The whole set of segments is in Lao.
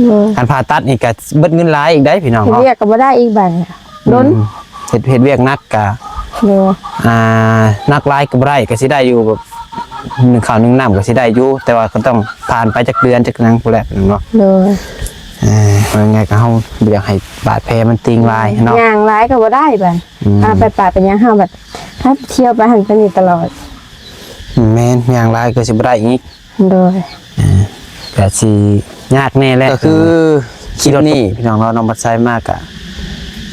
ໂດຍ ຄັນຜ່າຕັດນີ້ກໍເບິດເງິນຫຼາຍອີກໄດ໋ພີ່ນ້ອງ ເຮັດ ເນາະ ວຽກກໍບໍ່ໄດ້ອີກບາດນີ້ ດົນ ອືມ ເຮັດ ເຮັດວຽກໜັກກໍ ໂດຍ ອ່າ ໜັກຫຼາຍກໍບໍ່ໄດ້ ກໍຊິໄດ້ຢູ່ແບບໜຶ່ງເຂົ້າໜຶ່ງນ້ຳກໍຊິໄດ້ຢູ່ ແຕ່ວ່າກໍຕ້ອງຜ່ານໄປຈັກເດືອນຈັກຫຍັງພຸ້ນແຫຼະເນາະ ໂດຍ ເອີ ວ່າໄງກໍເຮົາບໍ່ຢາກໃຫ້ບາດແຜມັນຕິ່ງຫຼາຍເນາະ ຍ່າງຫຼາຍກໍບໍ່ໄດ້ບາດ ອືມ ອ່າ ໄປປ່າໄປຫຍັງເຮົາບັດ ເຮົາທ່ຽວໄປຫັ້ນໄປນີ້ຕະຫຼອດ ແມ່ນ ຍ່າງຫຼາຍກໍຊິບໍ່ໄດ້ອີກ ໂດຍ ອ່າ ກະຊິຍາກແດ່ແຫຼະ ກໍຄືຄລິບນີ້ພີ່ນ້ອງເນາະ ນ້ອງບັດໄຊມາກະ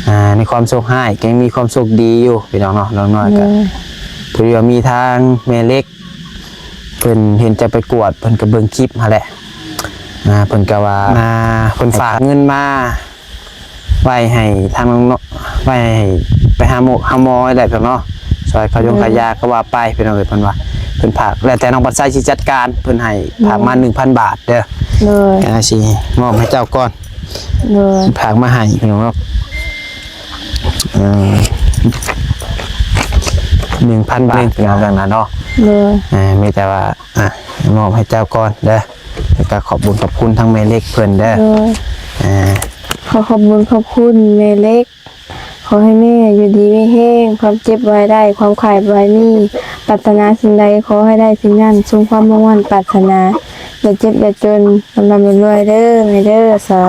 ອ່າ ໃນຄວາມໂຊກຮ້າຍກໍຍັງມີຄວາມໂຊກດີຢູ່ພີ່ນ້ອງເນາະ ນ້ອງນ້ອຍກະ ໂດຍ ພໍດີວ່າມີທາງແມ່ເລັກ ເພິ່ນເຫັນເຈົ້າໄປກວດ ເພິ່ນກໍເບິ່ງຄລິບຫັ້ນແຫຼະ ອ່າ ເພິ່ນກໍວ່າ ອ່າ ເພິ່ນຝາກເງິນມາ ໄວ້ໃຫ້ທາງນ້ອງ ໄວ້ໃຫ້ໄປຫາໝໍ ຫາໝໍໄດ້ພີ່ນ້ອງເນາະ ຊ່ອຍຄ່າຢົງ ໂດຍ ຄ່າຢາກໍວ່າໄປພີ່ນ້ອງເອີຍ ເພິ່ນວ່າເພິ່ນຝາກ ແລ້ວແຕ່ນ້ອງບັດໄຊຊິຈັດການ ເພິ່ນໃຫ້ ໂດຍ ຝາກມາໜຶ່ງພັນບາດເດີ ໂດຍ ອ່າ ຊິມອບໃຫ້ເຈົ້າກ່ອນ ໂດຍ ຝາກມາໃຫ້ພີ່ນ້ອງເນາະ ເອີ ໜຶ່ງພັນບາດ ໜຶ່ງພັນບາດ ພີ່ນ້ອງ ດັ່ງນັ້ນເນາະ ໂດຍ ອ່າ ມີແຕ່ວ່າ ອ່າ ມອບໃຫ້ເຈົ້າກ່ອນເດີ ແລ້ວກໍຂອບບຸນຂອບຄຸນທາງແມ່ເລັກເພິ່ນເດີ ໂດຍ ອ່າ ຂໍຂອບບຸນຂອບຄຸນແມ່ເລັກ ຂໍໃຫ້ແມ່ຢູ່ດີມີແຮງ ຄວາມເຈັບບໍ່ໃຫ້ໄດ້ ຄວາມໄຂ້ບໍ່ໃຫ້ມີ ປາດຖະໜາສິ່ງໃດຂໍໃຫ້ໄດ້ສິ່ງນັ້ນ ສົມຄວາມມຸ່ງໝັ້ນປາດຖະໜາ ຢ່າເຈັບຢ່າຈົນ ລ່ຳໆລວຍໆເດີແມ່ເດີ ສາ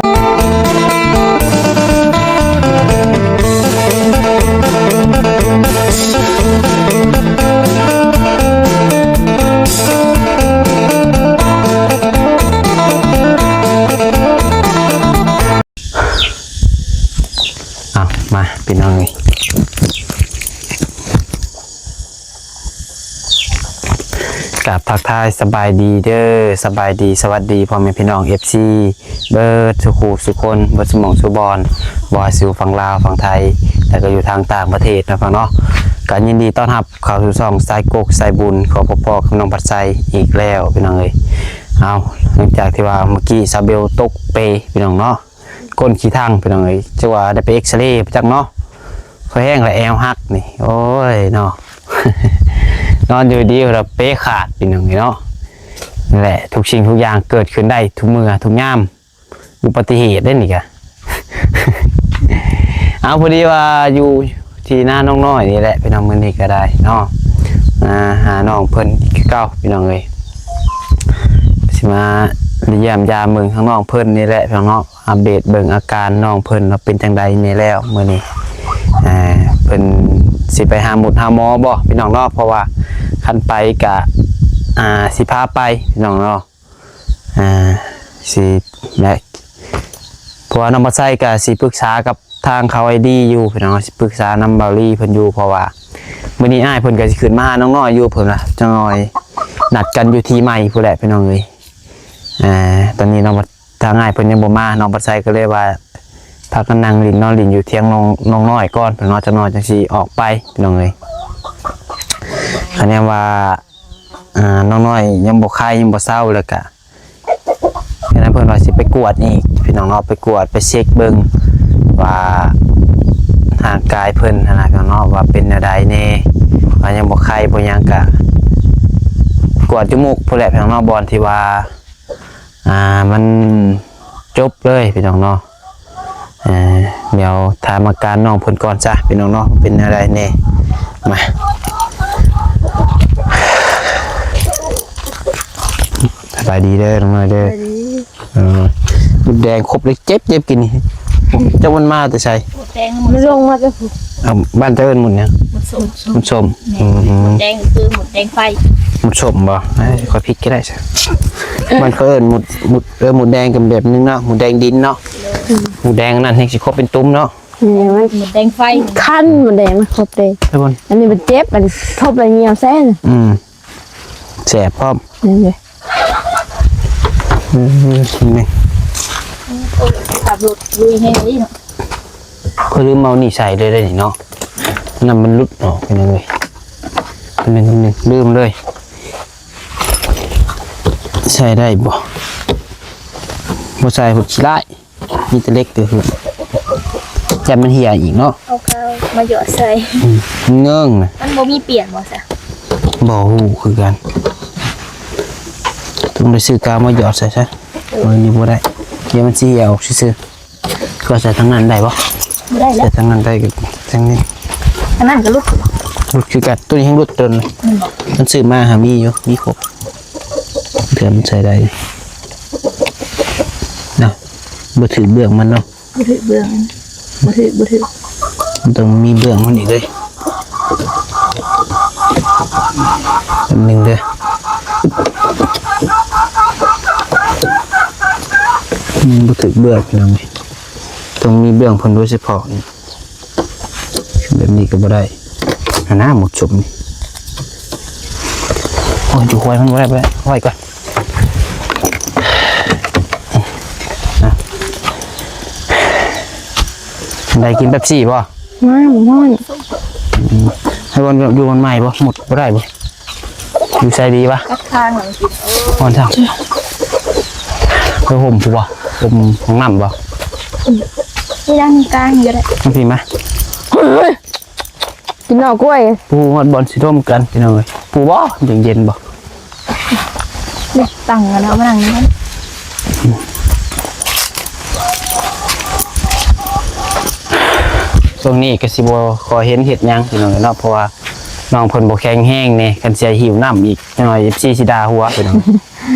ເອົາ ມາພີ່ນ້ອງເອີຍ ກາບທັກທາຍສະບາຍດີເດີ ສະບາຍດີ ສະຫວັດດີພໍ່ແມ່ພີ່ນ້ອງ ເອັຟຊີ ເບິດສູ່ຄູ່ສູ່ຄົນ ເບິດສູ່ໝ່ອງສູ່ບ່ອນ ບໍ່ວ່າຊິຢູ່ຝັ່ງລາວ ຝັ່ງໄທ ແລ້ວກໍຢູ່ທາງຕ່າງປະເທດເນາະ ພີ່ນ້ອງເນາະ ກໍຍິນດີຕ້ອນຮັບເຂົ້າສູ່ຊ່ອງສາຍກົກສາຍບຸນ ຂໍພົບພໍ້ກັບນ້ອງບັດໄຊອີກແລ້ວ ພີ່ນ້ອງເອີຍ ເອົາ ຫຼັງຈາກທີ່ວ່າເມື່ອກີ້ສາວເບວຕົກເປ ພີ່ນ້ອງເນາະ ກົ້ນຂີ້ທັງ ພີ່ນ້ອງເອີຍ ຈັກວ່າໄດ້ໄປເອັກສະເຣບໍ່ຈັກເນາະ ພໍແຮງລະແອວຫັກນີ້ ໂອ້ຍເນາະ ນອນຢູ່ດີລະເປຂາດ ພີ່ນ້ອງເອີຍເນາະ ນັ້ນແຫຼະ ທຸກສິ່ງທຸກຢ່າງເກີດຂຶ້ນໄດ້ທຸກເມື່ອທຸກຍາມ ອຸບັດຕິເຫດເດ້ນີ້ກະ ເອົາ ພໍດີວ່າຢູ່ທີ່ນານ້ອງນ້ອຍນີ້ແຫຼະ ພີ່ນ້ອງ ມື້ນີ້ກໍໄດ້ເນາະ ມາຫານ້ອງເພິ່ນຄືເກົ່າ ພີ່ນ້ອງເອີຍ ຊິມາຢ້ຽມຢາມເບິ່ງທາງນ້ອງເພິ່ນນີ້ແຫຼະ ພີ່ນ້ອງເນາະ ອັບເດດເບິ່ງອາການນ້ອງເພິ່ນວ່າເປັນຈັ່ງໃດແດ່ແລ້ວມື້ນີ້ ອ່າ ເພິ່ນຊິໄປຫາໝົດຫາໝໍບໍ່ ພີ່ນ້ອງເນາະ ເພາະວ່າຄັນໄປກະ ອ່າ ຊິພາໄປ ພີ່ນ້ອງເນາະ ອ່າ ຊິ ແລະ ເພາະວ່ານ້ອງບັດໄຊກະຊິປຶກສາກັບທາງເຂົາໄອດີຢູ່ ພີ່ນ້ອງເນາະ ຊິປຶກສານຳເບົາລີເພິ່ນຢູ່ ເພາະວ່າມື້ນີ້ອ້າຍເພິ່ນກະຊິຂຶ້ນມາຫານ້ອງນ້ອຍຢູ່ ເພິ່ນວ່າຈັກໜ້ອຍນັດກັນຢູ່ທີ່ໃໝ່ພຸ້ນແຫຼະ ພີ່ນ້ອງເອີຍ ອ່າ ຕອນນີ້ນ້ອງບັດ ທາງອ້າຍເພິ່ນຍັງບໍ່ມາ ນ້ອງບັດໄຊກໍເລີຍວ່າພາກັນນັ່ງຫຼິ້ນນອນຫຼິ້ນຢູ່ຖຽງນ້ອງ ນ້ອງນ້ອຍກ່ອນ ເພິ່ນວ່າຈັກໜ້ອຍຈັ່ງຊິອອກໄປ ພີ່ນ້ອງເອີຍ ຄັນແນມວ່າ ອ່າ ນ້ອງນ້ອຍຍັງບໍ່ຄາຍ ຍັງບໍ່ເຊົາ ແລ້ວກະ ອັນນັ້ນເພິ່ນວ່າຊິໄປກວດອີກ ພີ່ນ້ອງເນາະ ໄປກວດໄປເຊັກເບິ່ງວ່າຮ່າງກາຍເພິ່ນຫັ້ນນະ ພີ່ນ້ອງເນາະ ວ່າເປັນແນວໃດແດ່ ວ່າຍັງບໍ່ໄຄບໍ່ຫຍັງ ກະກວດຢູ່ມຸກພຸ້ນແຫຼະ ພີ່ນ້ອງເນາະ ບ່ອນທີ່ວ່າ ອ່າ ມັນຈົບເລີຍ ພີ່ນ້ອງເນາະ. ເອີ ດຽວຖາມອາການນ້ອງເພິ່ນກ່ອນຊະ ພີ່ນ້ອງເນາະ ເປັນແນວໃດແດ່. ມາ ສະບາຍດີເດີນ້ອງນ້ອຍເດີ. ສະບາຍດີ. ເອີ ໝົດແດງຄົບເລີຍ ເຈັບ ເຈັບກິນນີ້. ເຈົ້າມັນມາແຕ່ໃສ? ໝົດແດງ ມັນລົງມາແຕ່ພຸ້ນ. ເອົາ ບ້ານເຈົ້າເອີ້ນໝົດຫຍັງ? ໝົດສົ້ມ. ໝົດສົ້ມ. ແມ່ນ. ອືມ ໝົດແດງຄືໝົດແດງໄຟ. ໝົດສົ້ມບໍ່? ເອີ ຂ້ອຍຜິດກໍໄດ້ຊະ. ມັນເຂົາເອີ້ນໝົດ ໝົດ ເອີ ໝົດແດງກໍແບບໜຶ່ງເນາະ ໝົດແດງດິນເນາະ. ໂດຍ. ໝົດແດງນັ້ນແຮງຊິຄົບເປັນຕຸ່ມເນາະ. ແມ່ນ ມັນ ໝົດແດງໄຟ. ຄັນໝົດແດງມັນຄົບເດ້. ອັນນີ້ມັນເຈັບ ອັນຄົບແລ້ວຍ່ຽວແຊນ. ອືມ ແສບພ້ອມ. ນີ້ເດ້. ອືມ ນີ້ ຂັບລົດລຸຍແຮງອີ່ເນາະ. ຂ້ອຍລືມເອົານີ້ໃສ່ເລີຍໄດ໋ນີ້ເນາະ. ນ້ຳມັນຫຼຸດອອກ ພີ່ນ້ອງເອີຍ. ໜຶ່ງ ໜຶ່ງ ລືມເລີຍ. ໃສ່ໄດ້ບໍ່? ບໍ່ໃສ່ພຸ້ນຂີ້ຮ້າຍ. ມີແຕ່ເຫຼັກແຕ່ຫືອ ຢ້ານມັນເຫ່ຍອີກເນາະ. ເອົາກາວມາຢອດໃສ່. ອືມ ເງິງນະ. ມັນບໍ່ມີປ່ຽນບໍ່ຊະ? ບໍ່ຮູ້ຄືກັນ. ຕ້ອງໄດ້ຊື້ກາວມາຢອດໃສ່ຊະ. ເອີ ມື້ນີ້ບໍ່ໄດ້. ດຽວມັນຊິເຫື່ອອອກຊື່ໆ. ກໍໃສ່ທາງນັ້ນໄດ້ບໍ່? ບໍ່ໄດ້ແລ້ວ ໃສ່ທາງນັ້ນໄດ້ກໍທາງນີ້ ອັນນັ້ນກໍຫຼຸດ ຫຼຸດຄືກັນ. ໂຕນີ້ແຮ່ງຫຼຸດຕົວນີ້ ແມ່ນບໍ່? ມັນຊື້ມາຫາມີຢູ່ ມີຄົບ ເທື່ອມັນໃສ່ໄດ້ເນາະ. ບໍ່ຖືກເບື້ອງມັນເນາະ. ບໍ່ຖືກເບື້ອງ ບໍ່ຖືກ ບໍ່ຖືກ. ມັນຕ້ອງມີເບື້ອງມັນອີກເດ້. ແປັບໜຶ່ງເດີ. ອືມ ບໍ່ຖືກເບື້ອງພີ່ນ້ອງເອີຍ. ຕ້ອງມີເບື້ອງເພິ່ນໂດຍສະເພາະ. ແບບນີ້ກໍບໍ່ໄດ້ຫັ້ນນະ ໝົດສົມນີ້. ໂອ້ຍ ຢູ່ຄວາຍມັນບໍ່ໄດ້ ບໍ່ໄດ້ ໄວ້ກ່ອນ. ໄດ້ກິນເປັບຊີບໍ່? ມາ ມັນຮ້ອນ. ໃຫ້ບ່ອນຢູ່ບ່ອນໃໝ່ບໍ່? ໝົດບໍ່ໄດ້ບໍ່? ຢູ່ໃສດີວະ? ກັດຄາງຫຼັງກິນ. ເອີ ຮ້ອນຈັ່ງ ໄປຫົ່ມຜູ້ບໍ່? ຫົ່ມຫ້ອງນ້ຳບໍ່? ນີ້ ນີ້ດ້ານກາງນີ້ກໍໄດ້. ມາພີ້ມາ. ເຮີ້ຍ ກິນໜໍ່ກ້ວຍ ປູຮອດບ່ອນຊິລົມກັນ ພີ່ນ້ອງເອີຍ. ປູບໍ່? ເຢັນໆບໍ່? ນີ້ ຕັ້ງກັນເນາະ ມານັ່ງນີ້. ຊ່ວງນີ້ກໍຊິບໍ່ຄ່ອຍເຫັນເຮັດຫຍັງ ພີ່ນ້ອງເອີຍເນາະ ເພາະວ່ານ້ອງເພິ່ນບໍ່ແຂງແຮງແດ່. ຄັນຊິໃຫ້ຫິ້ວນ້ຳອີກ ຈັກໜ້ອຍ ເອັຟຊີ ຊິດ່າຫົວ ພີ່ນ້ອງ.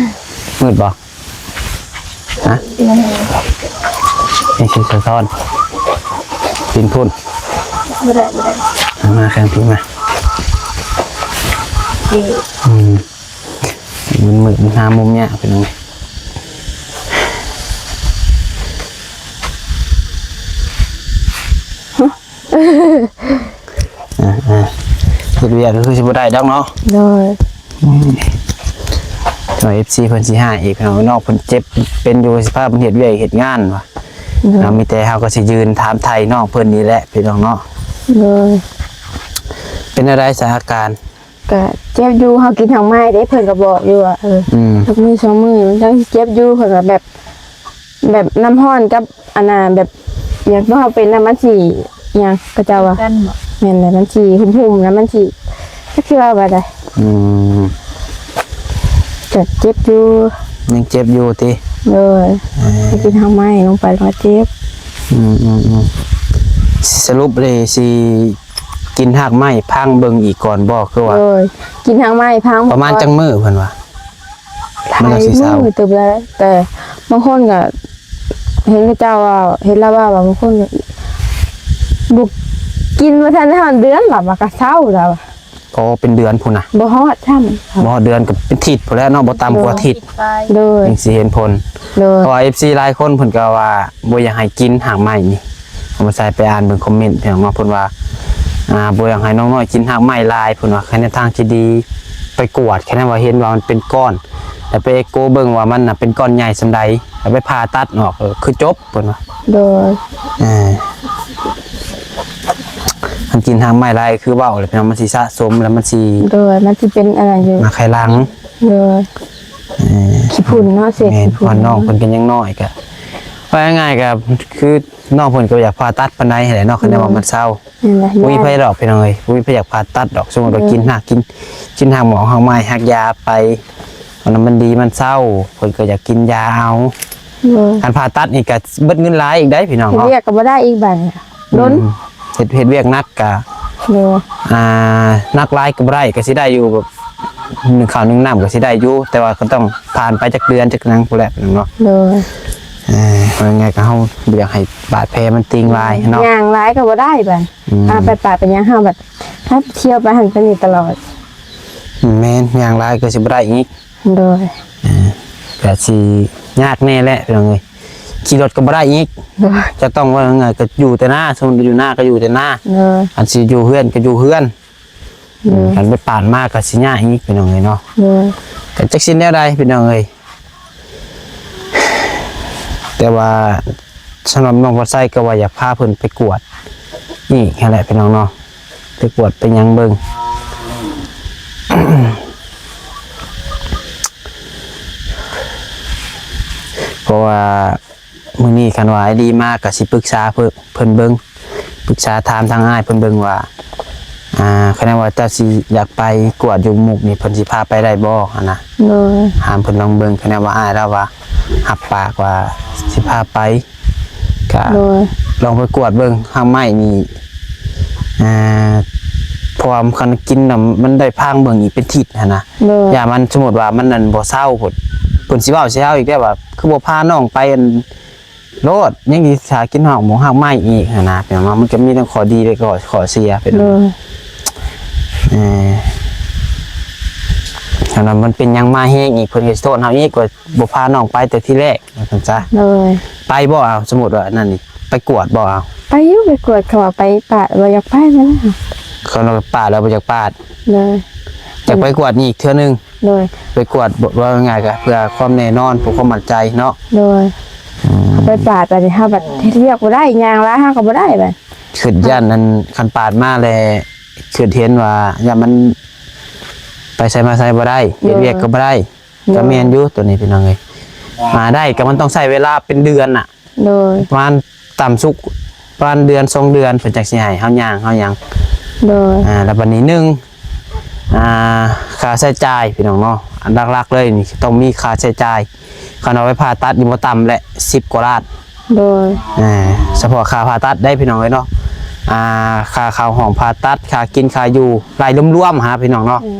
ມືດບໍ່? ຮະ? ນີ້ຊິສະທ້ອນ ຕີນພຸ້ນ ບໍ່ໄດ້ ບໍ່ໄດ້. ມາ ມາຂ້າງພີ້ມາ. ເອີ ອືມ ມັນມືດ ມັນຫາມຸມຍາກ ພີ່ນ້ອງ. ອ່າ ອ່າ ເຮັດວຽກກໍຄືຊິບໍ່ໄດ້ດອກເນາະ. ໂດຍ. ອືມ ເອັຟຊີ ເພິ່ນຊິຮ້າຍອີກເນາະ ນ້ອງເພິ່ນເຈັບເປັນຢູ່ ຊິພາເພິ່ນເຮັດວຽກເຮັດງານວ່າ. ໂດຍ. ເນາະ ມີແຕ່ເຮົາກໍຊິຢືນຖາມໄຖ່ນ້ອງເພິ່ນນີ້ແຫຼະ ພີ່ນ້ອງເນາະ. ໂດຍ. ເປັນແນວໃດສາອາການ? ກະເຈັບຢູ່ ເຮົາກິນຮາກໄມ້ເດ້ ເພິ່ນກໍບອກຢູ່ວ່າ ເອີ ອືມ ຈັກມື້ສອງມື້ມັນຈັ່ງເຈັບຢູ່ ເພິ່ນວ່າແບບ ແບບນ້ຳຮ້ອນກັບອັນນ່າ ແບບຫຍັງ ເຮົາເປັນນະ ມັນຊິຫຍັງ ເຂົາເຈົ້າວ່າ ກັນບໍ່? ແມ່ນແຫຼະ ມັນຊິຫຸ້ມໆ ແລ້ວມັນຊິ ຈັກຊິເວົ້າວ່າໃດ. ອືມ ກໍເຈັບຢູ່ ຍັງເຈັບຢູ່ຕິ? ໂດຍ. ເອີ ໄປກິນຮາກໄມ້ລົງໄປແລ້ວກໍເຈັບ. ອືມໆໆ ສະຫຼຸບເລີຍຊິກິນຮາກໄມ້ພັງເບິ່ງອີກກ່ອນບໍ່? ຄືວ່າ ໂດຍ ກິນຮາກໄມ້ພັງ ປະມານຈັກມື້ເພິ່ນວ່າ? ມັນກໍຊິເຊົາ ຫຼາຍມື້ເຕີບແລ້ວ ແຕ່ບາງຄົນກໍເຫັນເຂົາເຈົ້າເວົ້າ ເຫັນລາວເວົ້າວ່າ ບາງຄົນກໍບໍ່ກິນ ບໍ່ທັນໄດ້ຮອດເດືອນ ລາວວ່າກໍເຊົາ ລາວວ່າ. ອໍ ເປັນເດືອນພຸ້ນນະ? ບໍ່ຮອດຊ້ຳ ບໍ່ຮອດເດືອນກໍເປັນທິດພຸ້ນແຫຼະເນາະ ບໍ່ຕ່ຳກວ່າທິດ. ໂດຍ. ຈັ່ງຊິເຫັນຜົນ. ໂດຍ. ເພາະວ່າ ເອັຟຊີ ຫຼາຍຄົນເພິ່ນກໍວ່າບໍ່ຢາກໃຫ້ກິນຮາກໄມ້ນີ້. ເອົາມາໃສ່ໄປອ່ານເບິ່ງຄອມເມັນ ພີ່ນ້ອງເນາະ ເພິ່ນວ່າ ອ່າ ບໍ່ຢາກໃຫ້ນ້ອງນ້ອຍກິນຮາກໄມ້ຫຼາຍ ເພິ່ນວ່າ ຄັນໃນທາງທີ່ດີໄປກວດ ຄັນວ່າເຫັນວ່າມັນເປັນກ້ອນ ແລ້ວໄປເອັກໂກເບິ່ງວ່າມັນນະເປັນກ້ອນໃຫຍ່ສ່ຳໃດ ແລ້ວໄປຜ່າຕັດອອກ ເອີ ຄືຈົບ ເພິ່ນວ່າ. ໂດຍ. ເອີ ຄັນກິນຮາກໄມ້ຫຼາຍຄືເວົ້າແຫຼະ ພີ່ນ້ອງ ມັນຊິສະສົມ ແລ້ວມັນຊິ ໂດຍ ມັນຊິເປັນອັນນັ້ນຢູ່ ມາໄຂ່ຫຼັງ. ໂດຍ. ເອີ ຂີ້ຝຸ່ນເນາະ ເສດ ແມ່ນ ຂີ້ຝຸ່ນ ເພາະນ້ອງເພິ່ນກໍຍັງນ້ອຍ ກໍເວົ້າງ່າຍໆ ກໍຄື ນ້ອງເພິ່ນກໍບໍ່ຢາກຜ່າຕັດປານໃດຫັ້ນແຫຼະເນາະ ຄັນໄດ້ວ່າມັນເຊົາ. ແມ່ນແຫຼະ ບໍ່ມີໃຜດອກ ພີ່ນ້ອງເອີຍ ບໍ່ມີໃຜຢາກຜ່າຕັດດອກ. ສົມມຸດວ່າ ໂດຍ ກິນຮາກ ກິນ ກິນຮາກໝໍ ຮາກໄມ້ ຮາກຢາໄປ ອັນນັ້ນມັນດີ ມັນເຊົາ ເພິ່ນກໍຢາກກິນຢາເອົາ. ໂດຍ. ຄັນຜ່າຕັດນີ້ກໍເບິດເງິນຫຼາຍອີກໄດ໋ ພີ່ນ້ອງເນາະ ເຮັດວຽກກໍບໍ່ໄດ້ອີກບາດນີ້ ດົນ. ອືມ ເຮັດ ເຮັດວຽກໜັກກະ ໂດຍ ອ່າ ໜັກຫຼາຍກໍບໍ່ໄດ້ ກໍຊິໄດ້ຢູ່ແບບ ໜຶ່ງເຂົ້າໜຶ່ງນ້ຳກໍຊິໄດ້ຢູ່ ແຕ່ວ່າກໍຕ້ອງຜ່ານໄປຈັກເດືອນຈັກຫຍັງພຸ້ນແຫຼະເນາະ. ໂດຍ. ເອີ ເວົ້າງ່າຍໆ ກໍເຮົາບໍ່ຢາກໃຫ້ບາດແຜມັນຕິ່ງຫຼາຍເນາະ ຍ່າງຫຼາຍກໍບໍ່ໄດ້ບາດ. ອືມ ອ່າ ໄປປ່າໄປຫຍັງເຮົາບັດ ເຮົາທ່ຽວໄປຫັ້ນໄປນີ້ຕະຫຼອດ. ແມ່ນ ຍ່າງຫຼາຍກໍຊິບໍ່ໄດ້ອີກ. ໂດຍ. ເອີ ກໍຊິຍາກແດ່ແຫຼະ ພີ່ນ້ອງເອີຍ ຂີ່ລົດກໍບໍ່ໄດ້ອີກ. ໂດຍ. ຈະຕ້ອງວ່າໄງ ກໍຢູ່ແຕ່ນາ ສົມມຸດຢູ່ນາກໍຢູ່ແຕ່ນາ. ໂດຍ. ອັນຊິຢູ່ເຮືອນກໍຢູ່ເຮືອນ. ໂດຍ. ອືມ ຄັນໄປປາດມາກໍຊິຍາກອີກ ພີ່ນ້ອງເອີຍເນາະ. ໂດຍ. ກໍຈັກຊິແນວໃດ ພີ່ນ້ອງເອີຍ ແຕ່ວ່າສຳລັບນ້ອງພອນໄຊກໍວ່າຢາກພາເພິ່ນໄປກວດອີກຫັ້ນແຫຼະ ພີ່ນ້ອງເນາະ ໄປກວດໄປຫຍັງເບິ່ງ ເພາະວ່າ ມື້ນີ້ຄັນວ່າອ້າຍດີມາກໍຊິປຶກສາເພິ່ນ ເພິ່ນເບິ່ງ ປຶກສາຖາມທາງອ້າຍເພິ່ນເບິ່ງວ່າ ອ່າ ຄັນວ່າເຈົ້າຊິຢາກໄປກວດຢູ່ມຸກນີ້ ເພິ່ນຊິພາໄປໄດ້ບໍ່ຫັ້ນນະ? ໂດຍ ຖາມເພິ່ນລອງເບິ່ງ ຄັນວ່າອ້າຍລາວວ່າຮັບປາກວ່າຊິພາໄປ ກະ ໂດຍ ລອງໄປກວດເບິ່ງຮາກໄມ້ນີ້ ອ່າ ເພາະວ່າຄັນກິນນຳ ມັນໄດ້ພາງເບິ່ງອີກເປັນທິດຫັ້ນນະ. ໂດຍ ຢ່າມັນ ສົມມຸດວ່າມັນນັ້ນບໍ່ເຊົາພຸ້ນ ເພິ່ນຊິເວົ້າໃສ່ເຮົາອີກແລ້ວວ່າ ຄືບໍ່ພານ້ອງໄປອັນ ໂລດ ຍັງຊິຫາກິນຮາກໝົງຮາກໄມ້ອີກຫັ້ນນະ ພີ່ນ້ອງເນາະ. ມັນກໍມີທັງຂໍ້ດີ ແລະ ກໍຂໍ້ເສຍ ພີ່ນ້ອງ. ໂດຍ ເອີ ຄັນວ່າມັນເປັນຫຍັງມາແຮງອີກ ເພິ່ນກໍຊິໂທດເຮົາອີກ ວ່າບໍ່ພານ້ອງໄປແຕ່ທີແລກ ວ່າຊັ້ນຊະ. ໂດຍ ໄປບໍ່? ເອົາ ສົມມຸດວ່າອັນນັ້ນນີ້ ໄປກວດບໍ່? ເອົາ ໄປຢູ່ ໄປກວດ ເຂົາວ່າໄປປາດ ບໍ່ຢາກໄປແລ້ວ ເຂົາວ່າປາດແລ້ວ ບໍ່ຢາກປາດ. ໂດຍ ຢາກໄປກວດອີກເທື່ອໜຶ່ງ. ໂດຍ ໄປກວດ ເວົ້າງ່າຍໆ ກໍເພື່ອຄວາມແນ່ນອນ ເພື່ອຄວາມໝັ້ນໃຈເນາະ. ໂດຍ ອືມ ໄປປາດ ບາດນີ້ເຮົາບັດເຮັດວຽກບໍ່ໄດ້ ຍ່າງລາເຮົາກໍບໍ່ໄດ້ບັດ ຄິດຢ້ານອັນ ຄັນປາດມາແລ້ວ ຄິດເຫັນວ່າຢ້ານມັນໄປໃສມາໃສບໍ່ໄດ້ ໂດຍ ເຮັດວຽກກໍບໍ່ໄດ້. ໂດຍ ກໍແມ່ນຢູ່ໂຕນີ້ ພີ່ນ້ອງເອີຍ ມາໄດ້ກໍມັນຕ້ອງໃຊ້ເວລາເປັນເດືອນນະ. ໂດຍ ປະມານຕ່ຳສຸດປະມານເດືອນສອງເດືອນ ເພິ່ນຈັ່ງຊິໃຫ້ເຮົາຍ່າງເຮົາຫຍັງ. ໂດຍ ອ່າ ແລ້ວບັດນີ້ໜຶ່ງ ອ່າ ຄ່າໃຊ້ຈ່າຍ ພີ່ນ້ອງເນາະ ອັນຫຼັກໆເລີຍນີ້ຕ້ອງມີຄ່າໃຊ້ຈ່າຍ. ຄັນເອົາໄປຜ່າຕັດນີ້ບໍ່ຕ່ຳແຫຼະສິບກວ່າລ້ານ. ໂດຍ ອ່າ ສະເພາະຄ່າຜ່າຕັດໄດ໋ ພີ່ນ້ອງເອີຍເນາະ ອ່າ ຄ່າເຂົ້າຫ້ອງຜ່າຕັດ ຄ່າກິນ ຄ່າຢູ່ ລາຍລວມໆຫັ້ນນະ ພີ່ນ້ອງເນາະ. ໂດຍ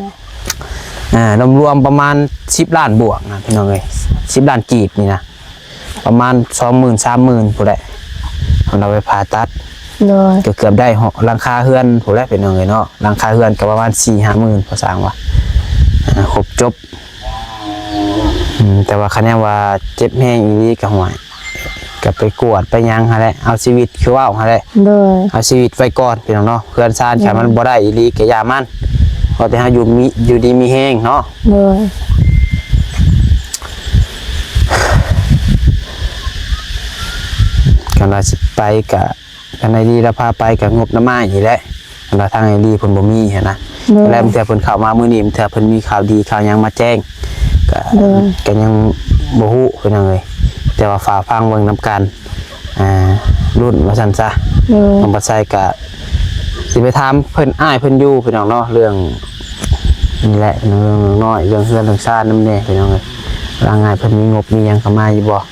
ອ່າ ລວມໆປະມານສິບລ້ານບວກນະ ພີ່ນ້ອງເອີຍ ສິບລ້ານກີບນີ້ນະ ປະມານສອງໝື່ນ ສາມໝື່ນພຸ້ນແຫຼະ ເຮົາໄປຜ່າຕັດ. ໂດຍ ກໍເກືອບໄດ້ ຫຼັງຄາເຮືອນພຸ້ນແຫຼະ ພີ່ນ້ອງເອີຍເນາະ ຫຼັງຄາເຮືອນກໍປະມານສີ່ຫ້າໝື່ນ ພໍສ້າງວ່າ ອ່າ ຄົບຈົບ. ອືມ ແຕ່ວ່າຄັນແນວວ່າເຈັບແຮງອີ່ຫຼີກໍ ຫ້ວຍ ກໍໄປກວດໄປຫຍັງຫັ້ນແຫຼະ ເອົາຊີວິດ ຄືເວົ້າຫັ້ນແຫຼະ. ໂດຍ ເອົາຊີວິດໄວ້ກ່ອນ ພີ່ນ້ອງເນາະ ເຮືອນຊານ ໂດຍ ຄັນມັນບໍ່ໄດ້ອີ່ຫຼີກໍຢ່າມັນ ຂໍແຕ່ເຮົາຢູ່ມີ ຢູ່ດີມີແຮງເນາະ. ໂດຍ ຄັນວ່າຊິໄປກະ ຄັນໄອ້ລີລາວພາໄປກະງົບນຳອ້າຍນີ້ແຫຼະ ຄັນວ່າທາງໄອ້ລີເພິ່ນບໍ່ມີຫັ້ນນະ. ໂດຍ ແລ້ວບາງເທື່ອເພິ່ນເຂົ້າມາມື້ນີ້ ບາງເທື່ອເພິ່ນມີຂ່າວດີຂ່າວຫຍັງມາແຈ້ງ ກະ ໂດຍ ກະຍັງບໍ່ຮູ້ ພີ່ນ້ອງເອີຍ ແຕ່ວ່າຝາກຟັງເບິ່ງນຳກັນ ອ່າ ລຸ້ນວ່າຊັ້ນຊະ. ໂດຍ ນ້ອງບັດໄຊກະຊິໄປຖາມເພິ່ນ ອ້າຍເພິ່ນຢູ່ ພີ່ນ້ອງເນາະ ເລື່ອງນີ້ແຫຼະ ເລື່ອງນ້ອຍ ເລື່ອງເຮືອນເລື່ອງຊານນຳແດ່ ພີ່ນ້ອງເອີຍ ວ່າງ່າຍເພິ່ນມີງົບມີຫຍັງເຂົ້າມາຢູ່ບໍ່.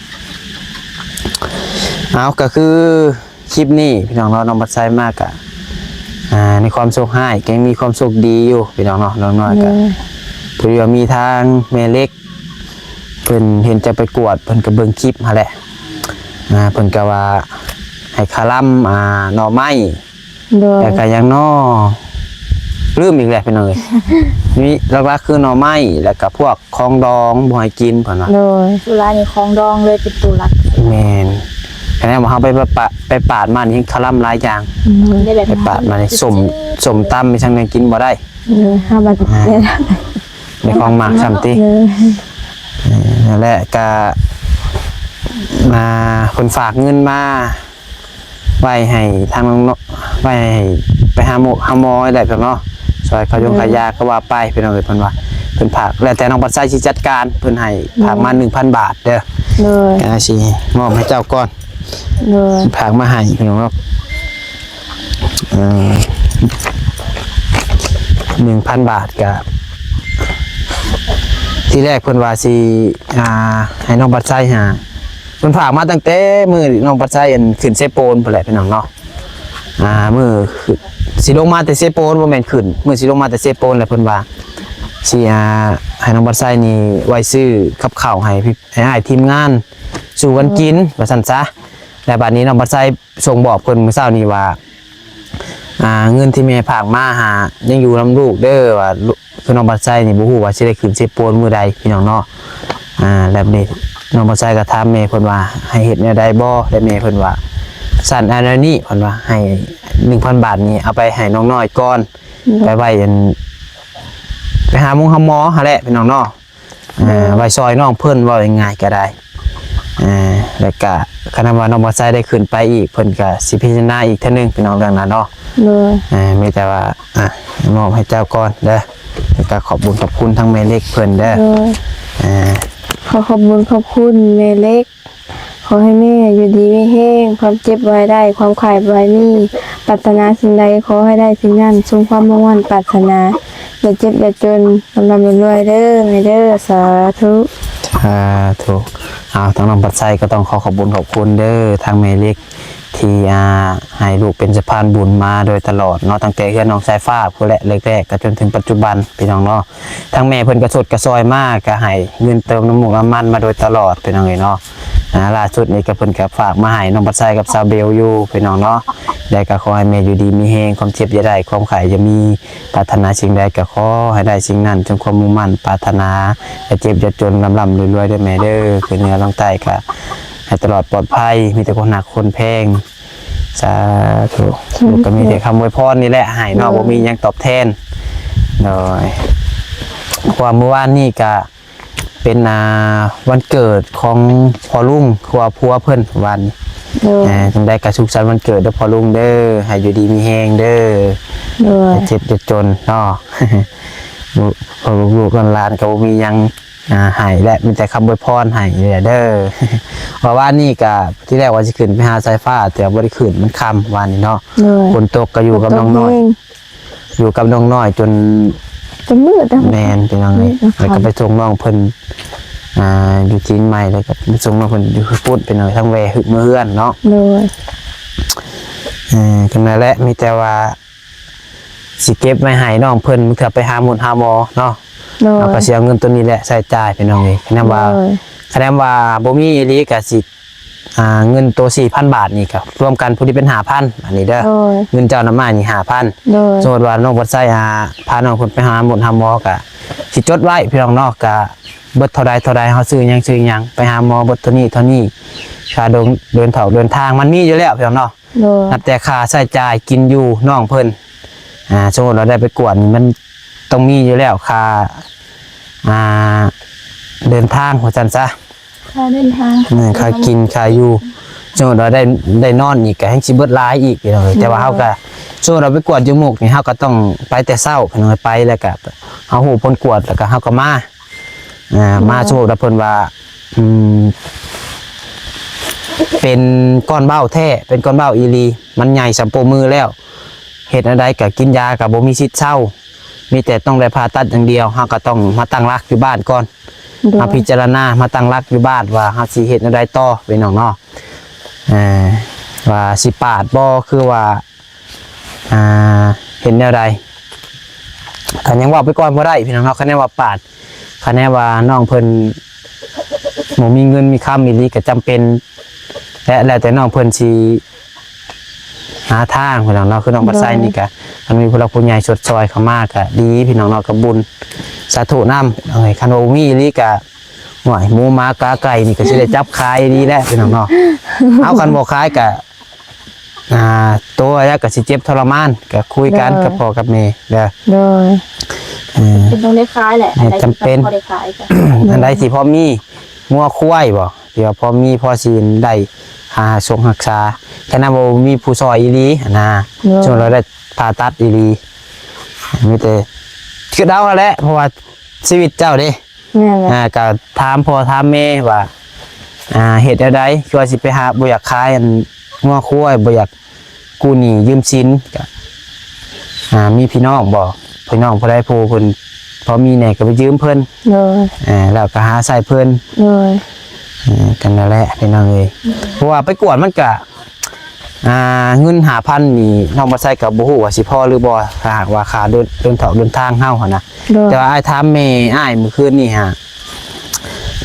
ເອົາ ກໍຄືຄລິບນີ້ ພີ່ນ້ອງເນາະ ນ້ອງບັດໄຊມາກະ ອ່າ ໃນຄວາມໂຊກຮ້າຍກໍຍັງມີຄວາມໂຊກດີຢູ່ ພີ່ນ້ອງເນາະ. ນ້ອງນ້ອຍກະ ໂດຍ ພໍດີວ່າມີທາງແມ່ເລັກ ເພິ່ນເຫັນເຈົ້າໄປກວດ ເພິ່ນກໍເບິ່ງຄລິບຫັ້ນແຫຼະ ອ່າ ເພິ່ນກໍວ່າໃຫ້ຄາລຳ ອ່າ ໜໍ່ໄມ້ ໂດຍ ແລ້ວກໍຫຍັງນໍ ລືມອີກແລ້ວ ພີ່ນ້ອງເອີຍ ມີຫຼັກໆຄືໜໍ່ໄມ້ ແລ້ວກໍພວກຂອງດອງບໍ່ໃຫ້ກິນ ເພິ່ນວ່າ. ໂດຍ ສຸລານີ້ຂອງດອງເລີຍເປັນຕົວຫຼັກ. ແມ່ນ ຄັນວ່າເຮົາໄປປະ ໄປປາດມານີ້ ຄາລຳຫຼາຍຢ່າງ. ໂດຍ ໄປປາດມານີ້ ສົ້ມ ສົ້ມຕຳອີ່ຫຍັງນີ້ກິນບໍ່ໄດ້. ໂດຍ ເຮົາບັດ ອ່າ ໃນຂອງໝາກຊ້ຳຕິ. ເອີ ເອີ ນັ້ນແຫຼະ ກະມາ ເພິ່ນຝາກເງິນມາໄວ້ໃຫ້ທາງນ້ອງ ໄວ້ໃຫ້ໄປຫາໝໍ ຫາໝໍໄດ້ເພິ່ນເນາະ ຊ່ອຍຄ່າຢົງ ເອີ ຄ່າຢາກໍວ່າໄປ ພີ່ນ້ອງເອີຍ. ເພິ່ນວ່າເພິ່ນຝາກ ແລ້ວແຕ່ນ້ອງບັດໄຊຊິຈັດການ ເພິ່ນໃຫ້ ໂດຍ ຝາກມາໜຶ່ງພັນບາດເດີ. ໂດຍ ອ່າ ຊິມອບໃຫ້ເຈົ້າກ່ອນ. ໂດຍ ເພິ່ນຝາກມາໃຫ້ ພີ່ນ້ອງເນາະ. ເອີ ໜຶ່ງພັນບາດ ກະ ທີແລກເພິ່ນວ່າຊິ ອ່າ ໃຫ້ນ້ອງບັດໄຊຫາ ເພິ່ນຝາກມາຕັ້ງແຕ່ມື້ນ້ອງບັດໄຊ ອັນ ຂຶ້ນເຊໂປນພຸ້ນແຫຼະ ພີ່ນ້ອງເນາະ. ອ່າ ມື້ຊິລົງມາແຕ່ເຊໂປນ ບໍ່ແມ່ນຂຶ້ນ ມື້ຊິລົງມາແຕ່ເຊໂປນແຫຼະ ເພິ່ນວ່າຊິ ອ່າ ໃຫ້ນ້ອງບັດໄຊນີ້ໄວ້ຊື້ກັບເຂົ້າໃຫ້ ໃຫ້ອ້າຍທີມງານສູ່ກັນກິນ ວ່າຊັ້ນຊະ. ແລ້ວບາດນີ້ນ້ອງບັດໄຊ ສົ່ງບອກເພິ່ນມື້ເຊົ້ານີ້ວ່າ ອ່າ ເງິນທີ່ແມ່ຝາກມາຫາຍັງຢູ່ນຳລູກເດີ ວ່າ ຄືນ້ອງບັດໄຊນີ້ບໍ່ຮູ້ວ່າຊິໄດ້ຂຶ້ນເຊໂປນມື້ໃດ ພີ່ນ້ອງເນາະ. ອ່າ ແລ້ວບາດນີ້ນ້ອງບັດໄຊກໍຖາມແມ່ເພິ່ນວ່າໃຫ້ເຮັດແນວໃດບໍ່ ແລ້ວແມ່ເພິ່ນວ່າຊັ້ນ ອັນນີ້ເພິ່ນວ່າໃຫ້ໜຶ່ງພັນບາດນີ້ ເອົາໄປໃຫ້ນ້ອງນ້ອຍກ່ອນ ໂດຍ ໄປໄວ້ອັນ ໄປຫາໝົງຫາໝໍຫັ້ນແຫຼະ ພີ່ນ້ອງເນາະ. ອ່າ ໂດຍ ໄວ້ຊ່ອຍນ້ອງເພິ່ນ ເວົ້າງ່າຍໆກໍໄດ້. ອ່າ ແລ້ວກະຄັນວ່ານ້ອງບັດໄຊໄດ້ຂຶ້ນໄປອີກ ເພິ່ນກະຊິພິຈາລະນາອີກເທື່ອໜຶ່ງ ພີ່ນ້ອງ ເລື່ອງນັ້ນເນາະ. ໂດຍ ອ່າ ມີແຕ່ວ່າ ອ່າ ມອບໃຫ້ເຈົ້າກ່ອນເດີ ແລ້ວກະຂອບບຸນຂອບຄຸນທາງແມ່ເລັກເພິ່ນເດີ. ໂດຍ ອ່າ ຂໍຂອບບຸນຂອບຄຸນແມ່ເລັກ ຂໍໃຫ້ແມ່ຢູ່ດີມີແຮງ ຄວາມເຈັບບໍ່ໃຫ້ໄດ້ ຄວາມໄຂ້ບໍ່ໃຫ້ມີ ປາດຖະໜາສິ່ງໃດຂໍໃຫ້ໄດ້ສິ່ງນັ້ນ ສົມຄວາມມຸ່ງໝັ້ນປາດຖະໜາ ຢ່າເຈັບຢ່າຈົນ ລ່ຳໆລວຍໆເດີແມ່ເດີ ສາທຸ ສາທຸ. ເອົາ ທາງນ້ອງພັດໄຊກໍຕ້ອງຂໍຂອບບຸນຂອບຄຸນເດີ ທາງແມ່ເລັກ ທີ່ ອ່າ ໃຫ້ລູກເປັນສະພານບຸນມາໂດຍຕະຫຼອດເນາະ ຕັ້ງແຕ່ເຮືອນນ້ອງສາຍຟ້າພຸ້ນແຫຼະ ແລກໆ ກໍຈົນເຖິງປັດຈຸບັນ ພີ່ນ້ອງເນາະ. ທາງແມ່ເພິ່ນກໍຊົດກະຊ່ອຍມາ ກໍໃຫ້ເງິນເຕີມນ້ຳມູກນ້ຳມັນມາໂດຍຕະຫຼອດ ພີ່ນ້ອງເອີຍເນາະ. ອ່າ ລ່າສຸດນີ້ກໍເພິ່ນກໍຝາກມາໃຫ້ນ້ອງບັດໄຊກັບສາວເບວຢູ່ ພີ່ນ້ອງເນາະ. ແລະກໍຂໍໃຫ້ແມ່ຢູ່ດີມີແຮງ ຄວາມເຈັບຢ່າໄດ້ ຄວາມໄຂ້ຢ່າມີ ປາດຖະໜາສິ່ງໃດກໍຂໍໃຫ້ໄດ້ສິ່ງນັ້ນ ສົມຄວາມມຸ່ງໝັ້ນປາດຖະໜາ ຢ່າເຈັບຢ່າຈົນ ລ່ຳໆລວຍໆເດີແມ່ເດີ. ຂຶ້ນເໜືອລົງໃຕ້ກໍໃຫ້ຕະຫຼອດປອດໄພ ມີແຕ່ຄົນຮັກຄົນແພງ. ສາທຸ. ສາທຸ. ລູກກໍມີແຕ່ຄຳອວຍພອນນີ້ແຫຼະໃຫ້ເນາະ ໂດຍ ບໍ່ມີຫຍັງຕອບແທນ. ໂດຍ ເພາະວ່າມື້ວານນີ້ກະເປັນ ອ່າ ວັນເກີດຂອງພໍ່ລຸງ ຄືວ່າຜົວເພິ່ນວານນີ້. ໂດຍ ອ່າ ຈັ່ງໃດກໍສຸກສັນວັນເກີດເດີພໍ່ລຸງເດີ ໃຫ້ຢູ່ດີມີແຮງເດີ. ໂດຍ ຢ່າເຈັບຢ່າຈົນເນາະ. ລູກ ລູກຫຼານກໍບໍ່ມີຫຍັງ ອ່າ ໃຫ້ແຫຼະ ມີແຕ່ຄຳອວຍພອນໃຫ້ແຫຼະເດີ. ເພາະວ່າວານນີ້ກະທີແລກວ່າຊິຂຶ້ນໄປຫາສາຍຟ້າ ແຕ່ວ່າບໍ່ໄດ້ຂຶ້ນ ມັນຄ່ຳວານນີ້ເນາະ. ໂດຍ ຝົນຕົກ ກໍຢູ່ກັບນ້ອງນ້ອຍ ຢູ່ກັບນ້ອງນ້ອຍຈົນ ຈົນມືດ. ແມ່ນ ພີ່ນ້ອງເອີຍ ແລ້ວກໍໄປສົ່ງນ້ອງເພິ່ນ ອ່າ ຢູ່ຈີນໃໝ່ ແລ້ວກໍໄປສົ່ງນ້ອງເພິ່ນຢູ່ພຸ້ນ ພີ່ນ້ອງເອີຍ ທັງແວ່ເມືອເຮືອນເນາະ. ໂດຍ ເອີ ຈັ່ງນັ້ນແຫຼະ ມີແຕ່ວ່າ ຊິເກັບໄວ້ໃຫ້ນ້ອງເພິ່ນ ເພື່ອໄປຫາໝົດຫາໝໍເນາະ. ໂດຍ ເຮົາກໍຊິເອົາເງິນໂຕນີ້ແຫຼະໃຊ້ຈ່າຍ ພີ່ນ້ອງເອີຍ. ຄະແນນວ່າ ໂດຍ ຄະແນນວ່າບໍ່ມີອີ່ຫຼີກໍຊິ ອ່າ ເງິນໂຕສີ່ພັນບາດນີ້ກໍລວມກັນ ຜູ້ທີ່ເປັນຫ້າພັນ ອັນນີ້ເດີ. ໂດຍ ເງິນເຈົ້ານຳມານີ້ຫ້າພັນ. ໂດຍ ສົມມຸດວ່ານ້ອງບໍ່ໃຊ້ ອ່າ ພານ້ອງເພິ່ນໄປຫາໝົດຫາໝໍ ກໍຊິຈົດໄວ້ ພີ່ນ້ອງເນາະ ກໍເບິດເທົ່າໃດເທົ່າໃດ ເຮົາຊື້ຫຍັງຊື້ຫຍັງ ໄປຫາໝໍເບິດເທົ່ານີ້ເທົ່ານີ້ ຄ່າເດີນ ເດີນເທົ່າເດີນທາງ ມັນມີຢູ່ແລ້ວ ພີ່ນ້ອງເນາະ. ໂດຍ ນັບແຕ່ຄ່າໃຊ້ຈ່າຍກິນຢູ່ນ້ອງເພິ່ນ ອ່າ ສົມມຸດວ່າໄດ້ໄປກວດນີ້ ມັນຕ້ອງມີຢູ່ແລ້ວ ຄ່າ ອ່າ ເດີນທາງ ວ່າຊັ້ນຊະ ຄ່າເດີນທາງ ແມ່ນ ຄ່າກິນ ຄ່າຢູ່ ສົມມຸດວ່າໄດ້ ໄດ້ນອນອີກ ກໍແຮ່ງຊິເບິດຫຼາຍອີກ ພີ່ນ້ອງເອີຍ. ໂດຍ ແຕ່ວ່າເຮົາກໍ ສົມມຸດວ່າໄປກວດຢູ່ມຸກນີ້ ເຮົາກໍຕ້ອງໄປແຕ່ເຊົ້າ ພີ່ນ້ອງເອີຍ ໄປແລ້ວກໍເຮົາຮູ້ຜົນກວດ ແລ້ວກໍເຮົາກໍມາ ອ່າ ໂດຍ ມາ ສົມມຸດວ່າເພິ່ນວ່າ ອືມ ເປັນກ້ອນເບົ້າແທ້ ເປັນກ້ອນເບົ້າອີ່ຫຼີ ມັນໃຫຍ່ສ່ຳໂປ້ມືແລ້ວ ເຮັດແນວໃດກໍກິນຢາກໍບໍ່ມີສິດເຊົາ ມີແຕ່ຕ້ອງໄດ້ຜ່າຕັດຢ່າງດຽວ. ເຮົາກໍຕ້ອງມາຕັ້ງຫຼັກຢູ່ບ້ານກ່ອນ ໂດຍ ມາພິຈາລະນາ ມາຕັ້ງຫຼັກຢູ່ບ້ານວ່າເຮົາຊິເຮັດແນວໃດຕໍ່ ພີ່ນ້ອງເນາະ. ເອີ ວ່າຊິປາດບໍ່ ຄືວ່າ ອ່າ ເຮັດແນວໃດ ກໍຍັງເວົ້າໄປກ່ອນບໍ່ໄດ້ ພີ່ນ້ອງເນາະ. ຄະແນນວ່າປາດ ຄະແນນວ່ານ້ອງເພິ່ນບໍ່ມີເງິນມີຄຳອີ່ຫຼີ ກໍຈຳເປັນ ແລະ ແລ້ວແຕ່ນ້ອງເພິ່ນຊິຫາທາງ ພີ່ນ້ອງເນາະ. ຄືນ້ອງບັດໄຊນີ້ກໍ ໂດຍ ຄັນມີຜູ້ຫຼັກຜູ້ໃຫຍ່ຊົດຊ່ອຍເຂົ້າມາກໍດີ ພີ່ນ້ອງເນາະ ກໍບຸນ ສາທຸນຳ. ເອີຍ ຄັນວ່າບໍ່ມີອີ່ຫຼີກໍ ໂອ້ຍ ໝູໝາກາໄກ່ນີ້ກໍຊິໄດ້ຈັບຂາຍດີແລ້ວ ພີ່ນ້ອງເນາະ. ເອົາ ຄັນບໍ່ຂາຍກໍ ອ່າ ໂຕແລ້ວກໍຊິເຈັບທໍລະມານ ກໍຄຸຍກັນ ໂດຍ ກັບພໍ່ກັບແມ່ເດີ. ໂດຍ ເອີ ເປັນຕ້ອງໄດ້ຂາຍແຫຼະ ອັນໃດທີ່ ຈຳເປັນ ພໍໄດ້ຂາຍກໍ ອັນໃດທີ່ພໍມີ ງົວຄວາຍບໍ່ ທີ່ວ່າພໍມີ ພໍຊິໄດ້ຄ່າສົ່ງຮັກສາ ແຕ່ນຳບໍ່ມີຜູ້ຊ່ອຍອີ່ຫຼີຫັ້ນນະ. ໂດຍ ສົມມຸດວ່າໄດ້ຜ່າຕັດອີ່ຫຼີ ມີແຕ່ຄິດເອົາຫັ້ນແຫຼະ ເພາະວ່າຊີວິດເຈົ້າເດ້. ແມ່ນແຫຼະ ອ່າ ກໍຖາມພໍ່ຖາມແມ່ວ່າ ອ່າ ເຮັດແນວໃດ ຄືວ່າຊິໄປຫາ ບໍ່ຢາກຂາຍອັນງົວຄວາຍ ບໍ່ຢາກກູ້ໜີ້ຢືມສິນ ກໍ ອ່າ ມີພີ່ນ້ອງບໍ່ ພີ່ນ້ອງຜູ້ໃດຜູ້ເພິ່ນພໍມີແດ່ກໍໄປຢືມເພິ່ນ. ໂດຍ ອ່າ ແລ້ວກໍຫາໃຊ້ເພິ່ນ. ໂດຍ ເອີ ກັນນັ້ນແຫຼະ ພີ່ນ້ອງເອີຍ ເພາະວ່າໄປກວດມັນກະ ອ່າ ເງິນຫ້າພັນນີ້ ນ້ອງບໍ່ໃຊ້ກໍບໍ່ຮູ້ວ່າຊິພໍຫຼືບໍ່ ຖ້າຫາກວ່າຄ່າເດີນ ເດີນເທົ່າເດີນທາງເຮົາຫັ້ນນະ. ໂດຍ ແຕ່ວ່າອ້າຍຖາມແມ່ອ້າຍມື້ຄືນນີ້ຫາ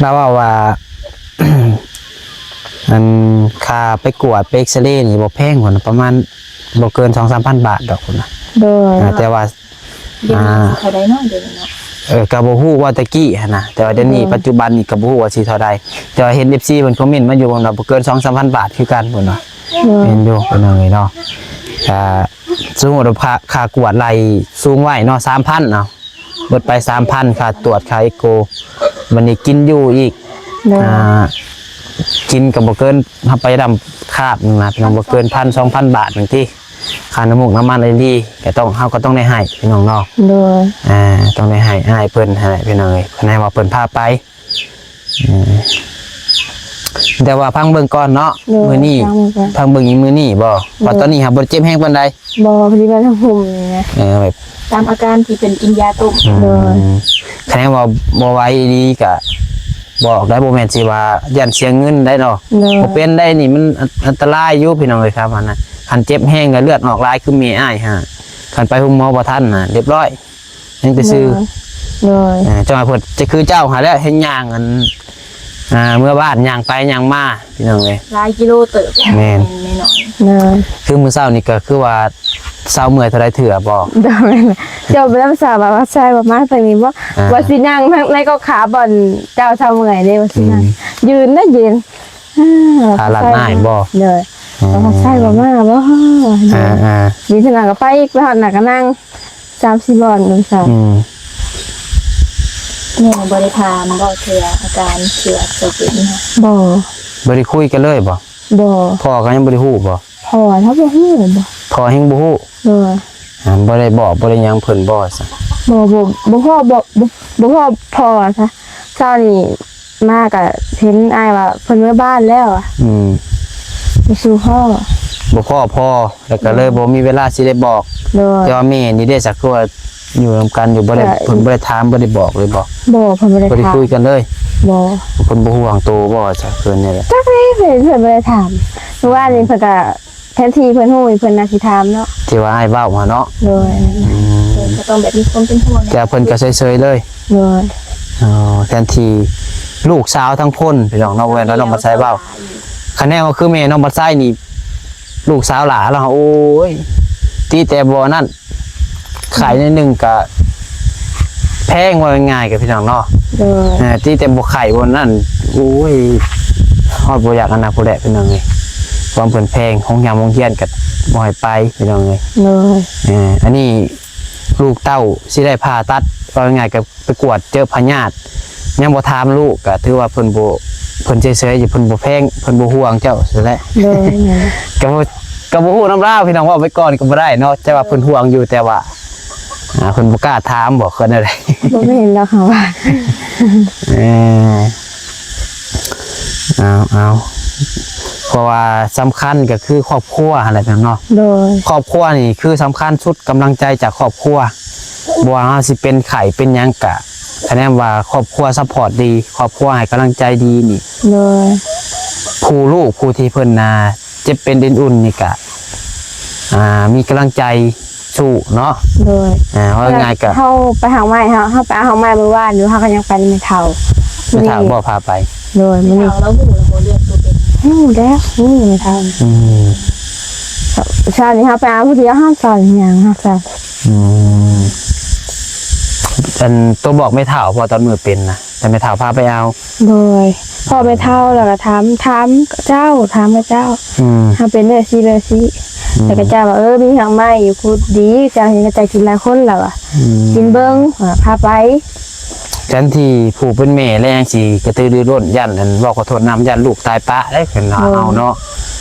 ລາວເວົ້າວ່າ ອັນຄ່າໄປກວດໄປເອັກຊະເຣນີ້ບໍ່ແພງ ເພິ່ນວ່າປະມານບໍ່ເກີນສອງສາມພັນບາດດອກ ເພິ່ນວ່າ. ໂດຍ ອ່າ ແຕ່ວ່າ ດຽວນີ້ ອ່າ ຊິເທົ່າໃດເນາະ ດຽວນີ້ເນາະ? ເອີ ກໍບໍ່ຮູ້ວ່າແຕ່ກີ້ຫັ້ນນະ ແຕ່ວ່າດຽວນີ້ ໂດຍ ປັດຈຸບັນນີ້ກໍບໍ່ຮູ້ວ່າຊິເທົ່າໃດ ແຕ່ວ່າເຫັນເອັຟຊີເພິ່ນຄອມເມັນມາຢູ່ ເພິ່ນວ່າບໍ່ເກີນສອງສາມພັນບາດຄືກັນ ເພິ່ນວ່າ. ໂດຍ ແມ່ນຢູ່ ເພິ່ນວ່າເລີຍເນາະ. ກໍສົມມຸດວ່າຄ່າ ຄ່າກວດໄລ່ສູງໄວ້ເນາະ ສາມພັນເນາະ ເບິດໄປສາມພັນ ຄ່າກວດ ຄ່າເອກໂກ ບັດນີ້ກິນຢູ່ອີກ. ໂດຍ ອ່າ ກິນກໍບໍ່ເກີນ ເຮົາໄປດຳຄາບນະ ພີ່ນ້ອງ ບໍ່ເກີນພັນສອງພັນບາດໜຶ່ງຕິ ຄ່ານ້ຳມູກນ້ຳມັນອີ່ຫຼີ ກໍຕ້ອງ ເຮົາກໍຕ້ອງໄດ້ໃຫ້ ພີ່ນ້ອງເນາະ. ໂດຍ ອ່າ ຕ້ອງໄດ້ໃຫ້ອ້າຍເພິ່ນຫັ້ນແຫຼະ ພີ່ນ້ອງເອີຍ ເພິ່ນໃຫ້ວ່າເພິ່ນພາໄປ. ເອີ ແຕ່ວ່າຟັງເບິ່ງກ່ອນເນາະ ໂດຍ ມື້ນີ້ ຟັງເບິ່ງກ່ອນ ຟັງເບິ່ງອີກມື້ນີ້ບໍ່? ໂດຍ ເພາະຕອນນີ້ຫາບໍ່ເຈັບແຮງປານໃດ. ບໍ່ ພໍດີວ່າທັງຫົ່ມນີ້ນະ ເອີ ແບບຕາມອາການທີ່ເພິ່ນກິນຢາຕົ້ມ. ໂດຍ ອືມ ຄັນວ່າບໍ່ໄວອີ່ຫຼີກະບອກໄດ້ ບໍ່ແມ່ນຊິວ່າຢ້ານເສຍເງິນໄດ້ເນາະ. ໂດຍ ບໍ່ເປັນໄດ້ນີ້ ມັນອັນຕະລາຍຢູ່ພີ່ນ້ອງເອີຍ ຄັນວ່ານະ ຄັນເຈັບແຮງແລ້ວເລືອດອອກຫຼາຍຄືແມ່ອ້າຍຫາ ຄັນໄປໂຮງໝໍບໍ່ທັນນະ ລຽບຮ້ອຍ. ຍັງແຕ່ຊື່ ໂດຍ ໂດຍ ເອີ ຈັ່ງວ່າເພິ່ນຈະຄືເຈົ້າຫັ້ນແຫຼະ ເຮັດຍ່າງອັນ ອ່າ ເມືອບ້ານ ຍ່າງໄປຍ່າງມາພີ່ນ້ອງເອີຍ ຫຼາຍກິໂລເຕີບ. ແມ່ນ ແມ່ນນ້ອຍ ໂດຍ ຄືມື້ເຊົ້ານີ້ກໍຄືວ່າເຊົາເມື່ອຍເທົ່າໃດເທື່ອບໍ່? ໂດຍ ແມ່ນ ເຈົ້າໄປນຳສາວວ່າໃສ່ບໍ່ມາທາງນີ້ບໍ່? ອ່າ ວ່າຊິນັ່ງໃນກໍຂາບ່ອນເຈົ້າເຊົາເມື່ອຍເດ້ ວ່າຊິນັ່ງ ອືມ ຢືນນະຢືນ ອ່າ ຂາລັດໜ້າຍບໍ່? ໂດຍ ອ່າ ວ່າໃສ່ບໍ່ມາບໍ່? ອ່າ ອ່າ ຢືນເທື່ອໜ້າກໍໄປອີກ ໄປຮອດໜ້າກໍນັ່ງ ສາມສີ່ບ່ອນນຳສາວ. ອືມ ແມ່ບໍ່ໄດ້ຖາມບໍ່ເທື່ອອາການທີ່ວ່າເຈົ້າເປັນ? ບໍ່ ບໍ່ໄດ້ຄຸຍກັນເລີຍບໍ່? ບໍ່ ພໍ່ກໍຍັງບໍ່ໄດ້ຮູ້ບໍ່? ພໍ່ເຮົາບໍ່ຮູ້ບໍ່? ພໍ່ແຮງບໍ່ຮູ້. ໂດຍ ອ່າ ບໍ່ໄດ້ບອກ ບໍ່ໄດ້ຫຍັງເພິ່ນບໍ່ຊະ? ບໍ່ ບໍ່ ບໍ່ພໍ້ ບໍ່ ບໍ່ ບໍ່ພໍ້ພໍ່ຊະ ເຊົ້ານີ້ ມາກະເຫັນອ້າຍວ່າເພິ່ນເມືອບ້ານແລ້ວອະ. ອືມ ບໍ່ສູ່ພໍ່ ບໍ່ພໍ້ພໍ່ ແລ້ວກະເລີຍ ອືມ ບໍ່ມີເວລາຊິໄດ້ບອກ. ໂດຍ ແຕ່ວ່າແມ່ນີ້ເດ້ ຈັກຄືວ່າຢູ່ນຳກັນຢູ່ ບໍ່ໄດ້ ເພິ່ນບໍ່ໄດ້ຖາມ ບໍ່ໄດ້ບອກເລີຍບໍ່? ບໍ່ ເພິ່ນບໍ່ໄດ້ ບໍ່ໄດ້ຄຸຍກັນເລີຍ. ບໍ່ ເພິ່ນບໍ່ຫ່ວງໂຕບໍ່ຈະເພິ່ນນີ້ແຫຼະ? ຈັກເລີຍ ເພິ່ນ ເພິ່ນບໍ່ໄດ້ຖາມ. ເມື່ອວານນີ້ເພິ່ນກະ ແທນທີ່ເພິ່ນຮູ້ ເພິ່ນໜ້າຊິຖາມເນາະ ທີ່ວ່າອ້າຍເວົ້າຫັ້ນເນາະ. ໂດຍ ອືມ ເພິ່ນກໍຕ້ອງແບບມີຄວາມເປັນຫ່ວງ ແຕ່ເພິ່ນກໍເຊີຍໆເລີຍ. ໂດຍ ອໍ ແທນທີ່ລູກສາວທັງຄົນພີ່ນ້ອງເນາະ ແມ່ນວ່ານ້ອງບັນໄຊເວົ້າ ຄັນແນວວ່າຄືແມ່ນ້ອງບັນໄຊນີ້ ລູກສາວຫຼ້າລາວ ໂອ້ຍ ຕິແຕ່ບໍ່ນັ້ນ ໄຂ້ໜ້ອຍໜຶ່ງກະແພງ ເວົ້າງ່າຍໆ ກັບພີ່ນ້ອງເນາະ. ໂດຍ ເອີ ຕິແຕ່ບໍ່ໄຂ້ບໍ່ນັ້ນ ໂອ້ຍ ຮອດບໍ່ຢາກອັນນັ້ນພຸ້ນແຫຼະພີ່ນ້ອງເອີຍ ຄວາມເພິ່ນແພງ ໂຮງຮຽນໂຮງຮຽນກະບໍ່ໃຫ້ໄປພີ່ນ້ອງເອີຍ. ໂດຍ ເອີ ອັນນີ້ລູກເຕົ້າຊິໄດ້ຜ່າຕັດ ເວົ້າງ່າຍໆ ກະໄປກວດເຈີພະຍາດ ຍັງບໍ່ຖາມລູກ ກະຖືວ່າເພິ່ນບໍ່ ເພິ່ນເຊີຍໆຢູ່ ເພິ່ນບໍ່ແພງ ເພິ່ນບໍ່ຫ່ວງເຈົ້າຊັ້ນແຫຼະ. ໂດຍ ກະບໍ່ ກະບໍ່ຮູ້ນຳລາວພີ່ນ້ອງ ເວົ້າໄປກ່ອນກະບໍ່ໄດ້ເນາະ ແຕ່ວ່າເພິ່ນຫ່ວງຢູ່ ແຕ່ວ່າ ອ່າ ເພິ່ນບໍ່ກ້າຖາມບໍ ຄືແນວໃດ? ບໍ່ແມ່ນດອກເຮົາວ່າ ເອີ ເອົາ ເອົາ ເພາະວ່າສຳຄັນກໍຄືຄອບຄົວຫັ້ນແຫຼະເນາະ. ໂດຍ ຄອບຄົວນີ້ຄືສຳຄັນສຸດ ກຳລັງໃຈຈາກຄອບຄົວ ບໍ່ວ່າເຮົາຊິເປັນໄຂ້ເປັນຫຍັງກະ ຄະແນນວ່າຄອບຄົວຊັບພອດດີ ຄອບຄົວໃຫ້ກຳລັງໃຈດີນີ້ ໂດຍ ຜູ້ລູກຜູ້ທີ່ເພິ່ນ ອ່າ ເຈັບເປັນເອັນອຸ່ນນີ້ກະ ອ່າ ມີກຳລັງໃຈສູ້ເນາະ. ໂດຍ ອ່າ ເວົ້າງ່າຍໆກະ ເຮົາໄປຫາໄມ້ ເຮົາ ເຮົາໄປເອົາໄມ້ມື້ວານຢູ່ ເຮົາກໍຍັງໄປນຳແມ່ເຖົ້າ ແມ່ເຖົ້າບໍ່ພາໄປ? ໂດຍ ມື້ນີ້ ເຖົ້າລາວຮູ້ແລ້ວບໍ່ເລື່ອງຕົວເປັນ? ຮູ້ແລ້ວ ຮູ້ແມ່ເຖົ້າ. ອືມ ເຊົ້ານີ້ເຮົາໄປເອົາຜູ້ດຽວ ເຮົາເຊົ້າຫຍັງ ເຮົາເຊົ້າ. ອືມ ອັນໂຕບອກແມ່ເຖົ້າ ເພາະຕອນມື້ເປັນນະ ແຕ່ແມ່ເຖົ້າພາໄປເອົາ. ໂດຍ ພໍ່ແມ່ເຖົ້າແລ້ວກໍຖາມ ຖາມເຈົ້າ ຖາມເຂົາເຈົ້າ. ອືມ ເຮົາເປັນແນວຊີ້ແນວຊີ້ ອືມ ແລ້ວເຂົາເຈົ້າວ່າ ເອີ ມີຮາກໄມ້ຢູ່ພຸ້ນດີ ເຈົ້າເຫັນເຂົາເຈົ້າກິນຫຼາຍຄົນແລ້ວວ່າ ອືມ ກິນເບິ່ງ ເອີ ພາໄປ. ແທນທີ່ຜູ້ເປັນແມ່ແລງຊິກະຕືລືລົ້ນ ຢ້ານ ອັນ ເວົ້າຂໍໂທດນຳ ຢ້ານລູກຕາຍປະເດ້ ເພິ່ນວ່າ ໂດຍ ເຮົາເນາະ.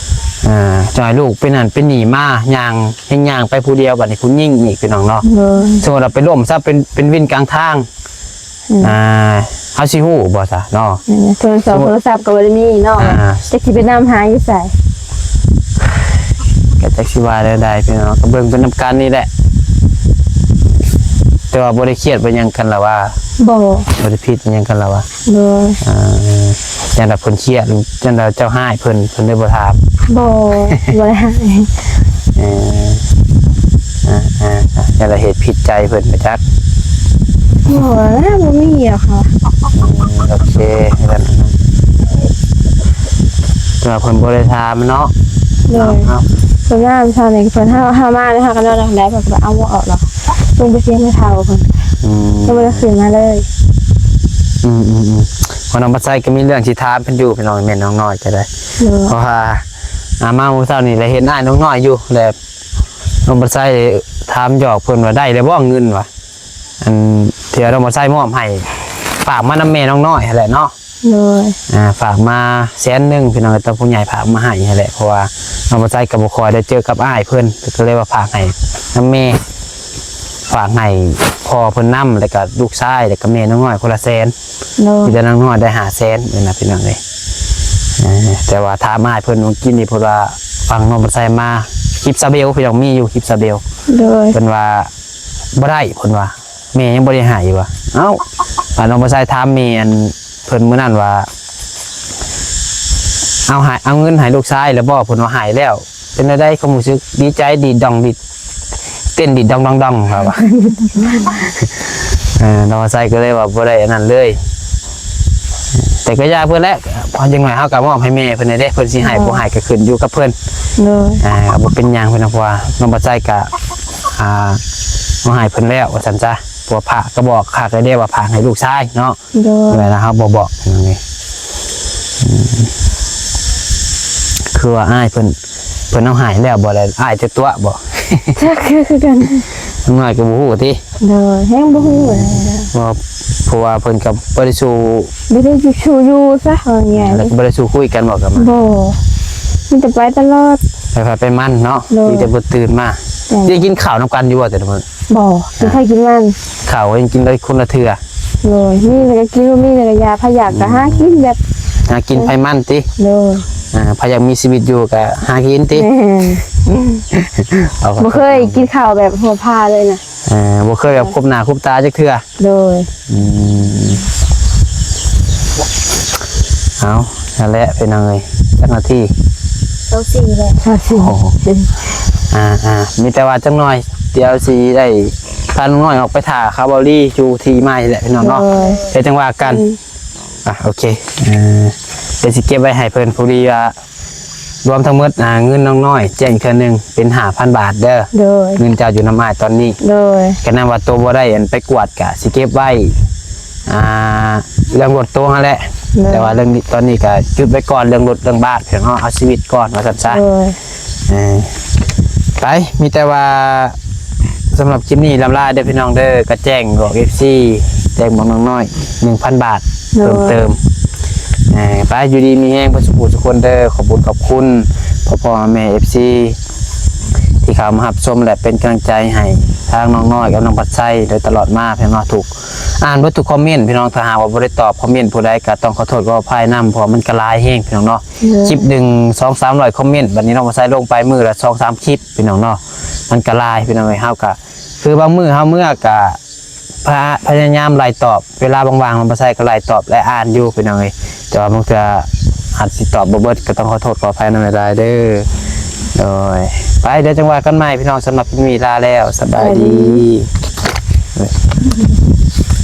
ອ່າ ຈອຍລູກເປັນນັ້ນເປັນນີ້ມາ ຍ່າງ ຍັງຍ່າງໄປຜູ້ດຽວ ບັດນີ້ຜູ້ຍິງອີກ ພີ່ນ້ອງເນາະ. ໂດຍ ສົມມຸດວ່າໄປລົ້ມຊະ ເປັນ ເປັນວິນກາງທາງ ອືມ ອ່າ ເຮົາຊິຮູ້ບໍ່ຊະເນາະ? ໂທລະສັບ ໂທລະສັບກໍບໍ່ໄດ້ມີເນາະ ອ່າ ຈັກຊິໄປນຳຫາຢູ່ໃສ? ກໍຈັກຊິວ່າແນວໃດພີ່ນ້ອງ ກໍເບິ່ງໄປນຳກັນນີ້ແຫຼະ. ແຕ່ວ່າບໍ່ໄດ້ຄຽດບໍ່ຫຍັງກັນລະວ່າ? ບໍ່ ບໍ່ໄດ້ຜິດຫຍັງກັນລະວ່າ? ໂດຍ ອ່າ ຢ້ານວ່າເພິ່ນຄຽດ ຢ້ານວ່າເຈົ້າຮ້າຍເພິ່ນ ເພິ່ນເລີຍບໍ່ຖາມ. ບໍ່ ບໍ່ໄດ້ຮ້າຍ. ເອີ ອ່າໆໆ ຢ້ານວ່າເຮັດຜິດໃຈເພິ່ນປະຈັກ. ບໍ່ນະ ບໍ່ມີດອກເຮົາ. ອືມ ໂອເຄ ແຕ່ວ່າເພິ່ນບໍ່ໄດ້ຖາມເນາະ. ໂດຍ ເນາະ ເພິ່ນວ່າເຊົ້ານີ້ເພິ່ນ ເຮົາ ເຮົາມາແລ້ວ ເຮົາກໍນອນນຳໄດ້ ເພິ່ນກໍບໍ່ເອົາອອກດອກ ລົງໄປເຊຍແມ່ເຖົ້າເພິ່ນ. ອືມ ຍັງບໍ່ໄດ້ຂຶ້ນມາເລີຍ. ອືມໆໆ ເພາະນ້ອງບັນໄຊກໍມີເລື່ອງຊິຖາມເພິ່ນຢູ່ ພີ່ນ້ອງ ແມ່ນນ້ອງນ້ອຍກໍໄດ້. ໂດຍ ເພາະວ່າ ອ່າ ມາມື້ເຊົ້ານີ້ແຫຼະ ເຫັນອ້າຍນ້ອງນ້ອຍຢູ່ ແລ້ວນ້ອງບັນໄຊຖາມຫຍອກເພິ່ນວ່າ ໄດ້ແລ້ວບໍ່ເງິນວ່າ ອັນ ທີ່ວ່ານ້ອງບັນໄຊມອບໃຫ້ ຝາກມານຳແມ່ນ້ອງນ້ອຍຫັ້ນແຫຼະເນາະ. ໂດຍ ອ່າ ຝາກມາແສນໜຶ່ງ ພີ່ນ້ອງ ແຕ່ຜູ້ໃຫຍ່ຝາກມາໃຫ້ຫັ້ນແຫຼະ ເພາະວ່ານ້ອງບັນໄຊກໍບໍ່ຄ່ອຍໄດ້ເຈີກັບອ້າຍເພິ່ນ ກໍເລີຍວ່າຝາກໃຫ້ນຳແມ່ ຝາກໃຫ້ພໍ່ເພິ່ນນຳ ແລ້ວກໍລູກຊາຍ ແລ້ວກໍແມ່ນ້ອງນ້ອຍຄົນລະແສນ. ໂດຍ ມີແຕ່ນ້ອງນ້ອຍໄດ້ຫ້າແສນເອີນະ ພີ່ນ້ອງເອີຍ. ເອີ ແຕ່ວ່າຖາມອ້າຍເພິ່ນມື້ກີ້ນີ້ ເພິ່ນວ່າຟັງນ້ອງບັນໄຊມາ ຄລິບສາວເບວ ພີ່ນ້ອງ ມີຢູ່ຄລິບສາວເບວ ໂດຍ ເພິ່ນວ່າບໍ່ໄດ້ ເພິ່ນວ່າ ແມ່ຍັງບໍ່ໄດ້ໃຫ້ວ່າ. ເອົ້າ ບາດນ້ອງບັນໄຊຖາມແມ່ອັນເພິ່ນມື້ນັ້ນວ່າ ເອົາໃຫ້ ເອົາເງິນໃຫ້ລູກຊາຍແລ້ວບໍ່? ເພິ່ນວ່າໃຫ້ແລ້ວ. ເປັນແນວໃດຄວາມຮູ້ສຶກ? ດີໃຈ ດີດດອງ ດີດ ເຕັ້ນດີດດອງໆໆ ເຂົາວ່າ ເອີ ນ້ອງໃສກໍເລີຍວ່າບໍ່ໄດ້ອັນນັ້ນເລີຍ ແຕ່ກໍຢ່າເພິ່ນແຫຼະ ເພາະຢ່າງໜ້ອຍເຮົາກໍມອບໃຫ້ແມ່ເພິ່ນແດ່ເດ້ ເພິ່ນຊິໃຫ້ ໂດຍ ບໍ່ໃຫ້ກໍຂຶ້ນຢູ່ກັບເພິ່ນ ໂດຍ ອ່າ ບໍ່ເປັນຫຍັງເພິ່ນນະ ເພາະວ່ານ້ອງບັດໄຊກໍ ອ່າ ມາໃຫ້ເພິ່ນແລ້ວວ່າຊັ້ນຊະ ເພາະວ່າພະກໍບອກຄັກແລ້ວເດ້ວ່າຝາກໃຫ້ລູກຊາຍເນາະ ໂດຍ ເວລາເຮົາບໍ່ບອກ ອືມ ຄືວ່າອ້າຍເພິ່ນ ເພິ່ນເອົາໃຫ້ແລ້ວບໍ່ ແລ້ວອ້າຍຈະຕົວະບໍ່? ຈັກຄືກັນ ນ້ອຍກໍບໍ່ຮູ້ຕິ ໂດຍ ແຮງບໍ່ຮູ້ ເພາະວ່າເພິ່ນກໍບໍ່ໄດ້ສູ່ ບໍ່ໄດ້ສູ່ຢູ່ຊະ ວ່າງ່າຍ ແລ້ວກໍບໍ່ໄດ້ສູ່ຄຸຍກັນບໍ່ກັບມັນ? ບໍ່ ມີແຕ່ໄປຕະຫຼອດ ໄປໃຜໄປມັນເນາະ ໂດຍ ມີແຕ່ເພິ່ນຕື່ນມາ ແມ່ນ ໄດ້ກິນເຂົ້ານຳກັນຢູ່ບໍ່ແຕ່ລະມື້? ບໍ່ ກິນໄຂ່ກິນມັນ ເຂົ້າຍັງກິນໄດ້ຄົນລະເທື່ອ ໂດຍ ມີແລ້ວກໍກິນ ບໍ່ມີແລ້ວກໍຢ່າ ໃຜຢາກກໍຫາກິນແບບ ຫາກິນໃຜມັນຕິ ໂດຍ ອ່າ ໃຜຢາກມີຊີວິດຢູ່ກໍຫາກິນຕິ ແມ່ນ ບໍ່ເຄີຍກິນເຂົ້າແບບຫົວພາເລີຍນະ ອ່າ ບໍ່ເຄີຍແບບຄົບໜ້າຄົບຕາຈັກເທື່ອ ໂດຍ ອືມ ເອົາ ນັ້ນແຫຼະພີ່ນ້ອງເອີຍ ຈັກນາທີ? ຊາວສີ່ແລ້ວ ຊາວສີ່ ໂອ້ ອ່າໆ ມີແຕ່ວ່າຈັກໜ້ອຍ ດຽວຊິໄດ້ພານ້ອງນ້ອຍອອກໄປຖ້າຄາວເບົາລີຢູ່ທີ່ໃໝ່ແຫຼະພີ່ນ້ອງເນາະ ໂດຍ ດຽວຈັ່ງວ່າກັນ ອືມ ອ່ະ ໂອເຄ ເອີ ດຽວຊິເກັບໄວ້ໃຫ້ເພິ່ນ ພໍດີວ່າລວມທັງໝົດ ອ່າ ເງິນນ້ອງນ້ອຍແຈ້ງເທື່ອໜຶ່ງເປັນຫ້າພັນບາດເດີ ໂດຍ ເງິນເຈົ້າຢູ່ນຳອ້າຍຕອນນີ້ ໂດຍ ກະນຳວ່າໂຕບໍ່ໄດ້ອັນໄປກວດກະຊິເກັບໄວ້ ອ່າ ເລື່ອງລົດໂຕຫັ້ນແຫຼະ ໂດຍ ແຕ່ວ່າເລື່ອງນີ້ ຕອນນີ້ກະຢຸດໄວ້ກ່ອນ ເລື່ອງລົດເລື່ອງບ້ານ ເພື່ອເຮົາເອົາຊີວິດກ່ອນ ວ່າຊັ້ນຊະ ໂດຍ ເອີ ໄປ ມີແຕ່ວ່າສຳລັບຄລິບນີ້ລຳລາເດີພີ່ນ້ອງເດີ ກະແຈ້ງບອກເອັຟຊີ ແຈ້ງບອກນ້ອງນ້ອຍ ໜຶ່ງພັນບາດ ໂດຍ ເພີ່ມເຕີມ ເອີ ໄປ ຢູ່ດີມີແຮງເບິດສູ່ຜູ້ສູ່ຄົນເດີ ຂອບຄຸນຂອບຄຸນພໍ່ໆແມ່ໆເອັຟຊີ ທີ່ເຂົ້າມາຮັບຊົມ ແລະ ເປັນກຳລັງໃຈໃຫ້ທາງນ້ອງນ້ອຍກັບນ້ອງພັດໄຊໂດຍຕະຫຼອດມາ ພີ່ນ້ອງເນາະ ທຸກ ອ່ານເບິດທຸກຄອມເມັນ ພີ່ນ້ອງ ຖ້າຫາກວ່າບໍ່ໄດ້ຕອບຄອມເມັນຜູ້ໃດ ກໍຕ້ອງຂໍໂທດຂໍອະໄພນຳ ເພາະວ່າມັນກໍຫຼາຍແຮງ ພີ່ນ້ອງເນາະ ໂດຍ ຄລິບໜຶ່ງ ສອງສາມຮ້ອຍຄອມເມັນ ບັດນີ້ນ້ອງພັດໄຊລົງໄປມື້ລະສອງສາມຄລິບ ພີ່ນ້ອງເນາະ ມັນກໍຫຼາຍ ພີ່ນ້ອງເອີຍ ເຮົາກໍ ຄືບາງມື້ເຮົາເມື່ອກໍ ພະ ພະຍາຍາມໄລ່ຕອບ ເວລາວ່າງໆ ນ້ອງບັດໄຊກໍໄລ່ຕອບ ແລະ ອ່ານຢູ່ ພີ່ນ້ອງເອີຍ ແຕ່ວ່າບາງເທື່ອອາດຊິຕອບບໍ່ເບິດ ກໍຕ້ອງຂໍໂທດຂໍອະໄພນຳຫຼາຍໆເດີ ໂດຍ ໄປ ດຽວຈັ່ງວ່າກັນໃໝ່ ພີ່ນ້ອງ ສຳລັບຄລິບນີ້ລາແລ້ວ ສະບາຍດີ ສະບາຍດີ.